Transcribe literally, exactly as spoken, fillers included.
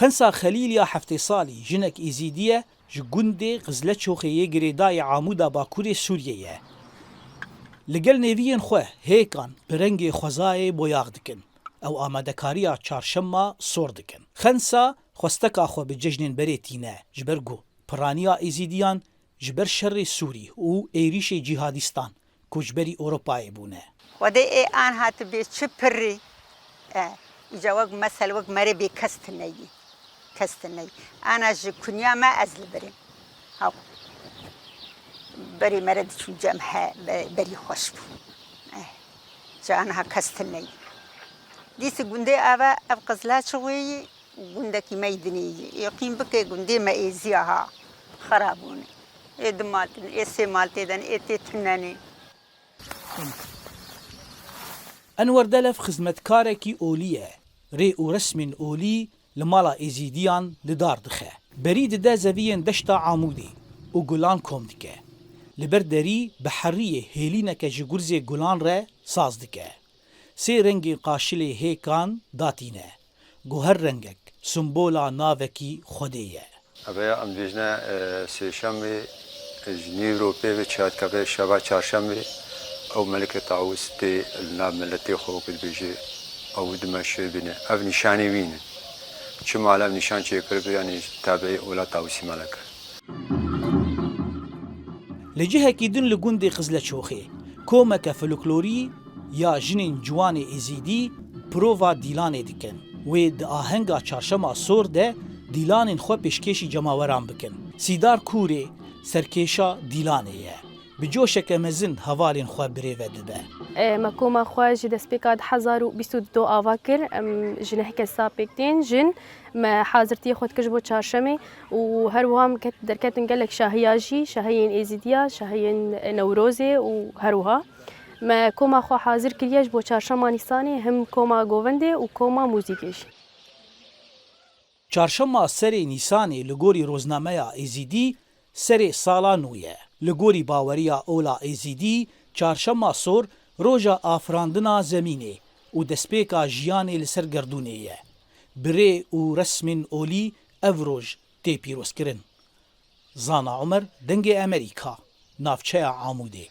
Qensa Xelîl ya heftê salî jinek Êzîdî ye, ji gundê Qizleçoxê yê girêdayê Amûda Bakurê Sûriyê ye. Li gel nêviyên xwe hêkan bi rengê xwezayê boyax dikin. Ew amadekariya çarşema sor dikin. Xensa xwesteka xwe bi cejnên berê tîne, ji ber ku piraniya Êzîdiyan ji ber şerê Sûrî û êrîşê cîhadîstan koçberî Ewropayê bûne. Xwedê ê an hatibê çi pirrî. E, îca wek mesel, wek merê bê kes tine yî. Kes tine yî. Ana ji kunya me ez li birê. Haw. Berî mere diçû cem he, be-, berî xweş bû. Eh, ji aniha kes tine yî. Dîsî gundê ava ev Qizlaçixê yî, gundekî me yî dinê yî. Yaqîn bike gundê me êziya ha. Xera bûne. Ê du mal têden, ê sê mal têden, ê tê tunenê. Enwer Delef xizmetkarekî olî ye. Rê û resmên olî li mala Êzîdiyan li dar dixe. Berî dide zeviyên deşta Amûdê û gulan kom dike. Li ber derî bi heriyê hêlîneke ji gurzê gulan re saz dike. Sê rengên qaşilê hêkan datîne. Ku her rengek simbola navekî Xwedê ye. Ev ya em dibêjine, e, sêşemê, e, ji nîvro pê ve çatkeve şeva çarşemê, ew Melikê Tawus tê li nav miletê xwe ku dibêje, ew dimeşe bîne. Ev nîşanê wî ne. Çima li ev nîşan çêkiribû, yanî tabeî ola Tawusî Melek e. Li cihekî din li gundê Qizleçoxê, komeke folklorî ya jinên ciwanê Êzîdî prova dîlanê dikin. Wê di ahenga Çarşema Sor de dîlanên xwe pêşkêşî cemaweran bikin. Sîdar Kûrê, serkêşa dîlanê ye. Bi coşeke mezin hevalên xwe birêve dibe. E, me koma xwe ji destpêka du hezar û bîst û du ava kir. Em ji neh kesa pêk tên jin. Me hazirtiyê xwe dikir ji bo çarşemê û her wiha em ket-, derketin gelek şahiya jî, şahiyên Êzîdiya, şahiyên Newrozê û her wiha. Me koma xwe hazir kiriye ji bo çarşema Nîsanê, him koma govendê û koma muzîkê jî. Çarşema serê Nîsanê li gorî roznameya Êzîdî serê sala nû ye. Li gorî baweriya ola Êzîdî, çarşema sor roja afirandina zemînê û destpêka jiyanê li ser gerdûnê ye. Bi rê û resmên olî ev roj tê pîrozkirin. Zana Omer, Dengê Emerîka, navçeya Amûdê.